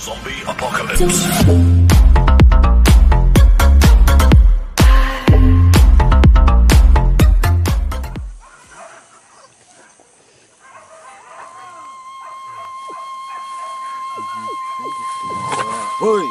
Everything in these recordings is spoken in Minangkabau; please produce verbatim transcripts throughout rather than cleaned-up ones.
Zombie Apocalypse. Woi.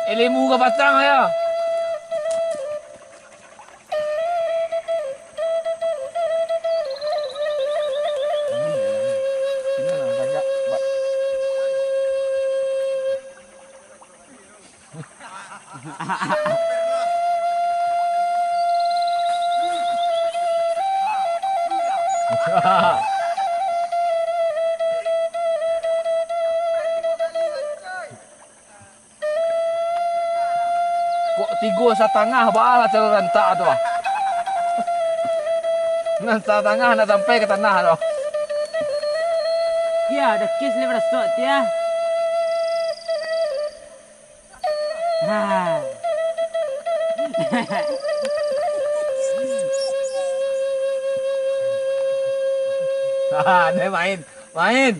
Ilimu ka patang yo. Kok tigo satangah baa lah caro rantak tu ah. Nan satangah nak sampai ka tanah tu. Tia, dah kes leh rasok, Tia. Ha. Ha, dah main. Main.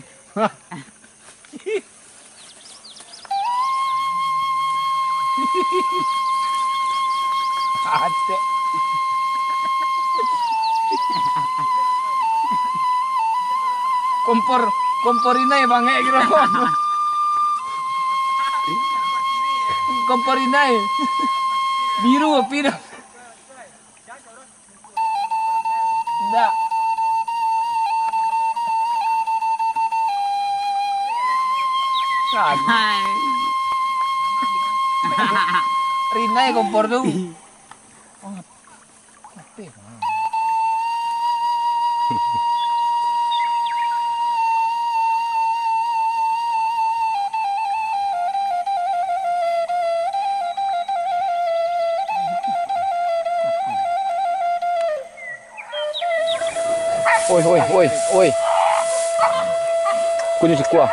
Atek. Kompor, kompor inai bangek kiro. Kompor inai. Biru api dah. Ndak. Kan. Hai. Rinai kompor tu. Oh, mati. Oi, oi, oi, oi. Kunyo sikuah.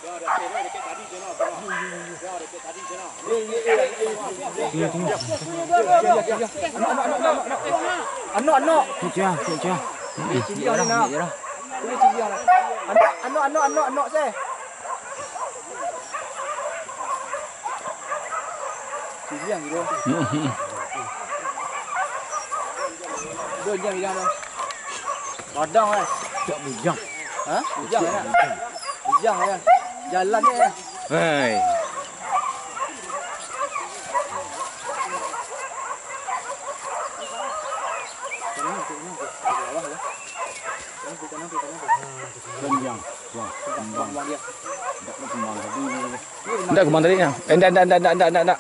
Anok, anok, anok, anok, anok. Cek, cek, cek. Ciliang ni nak. Ini ciliang lah. Anok, anok, anok, anok, anok, seh. Ciliang gitu. Duh, jam, jam, jam. Padang, eh. Tak bujang. Ha? Bujang, ya? Bujang, ya. Jalan, ya. Hai. Panjang. Wah, kembang. Ndak kembang tadi. Ndak kembang tadi, nah. Eh, ndak, ndak, ndak, ndak, ndak, ndak, ndak.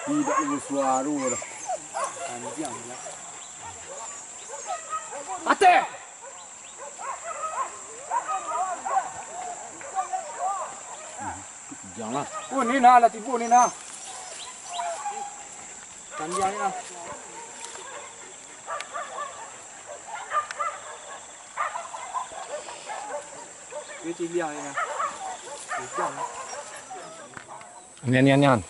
Tidak ada suara dah. Ateh! Janganlah. Oh, ni nah, lah tibo ni nah. Panjang ni nah. Dia ciliang ni nah. Ujang. Nian, nian, nian.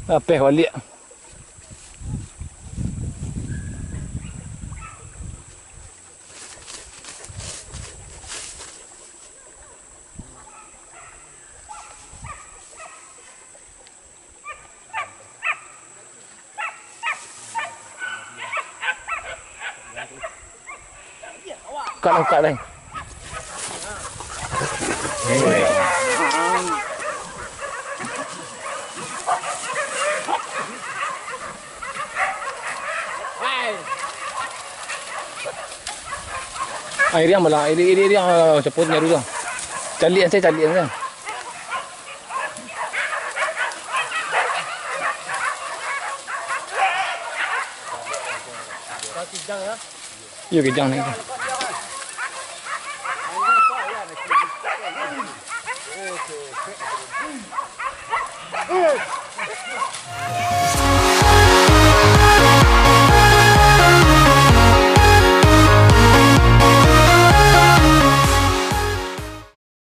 Apeh baliak. Kak lah, kak lah. Ah, iriang bala, iri, iri, iriang, ah, caput nyaru tu. Caliak sajo, caliak sajo. Iyo, kijang ni.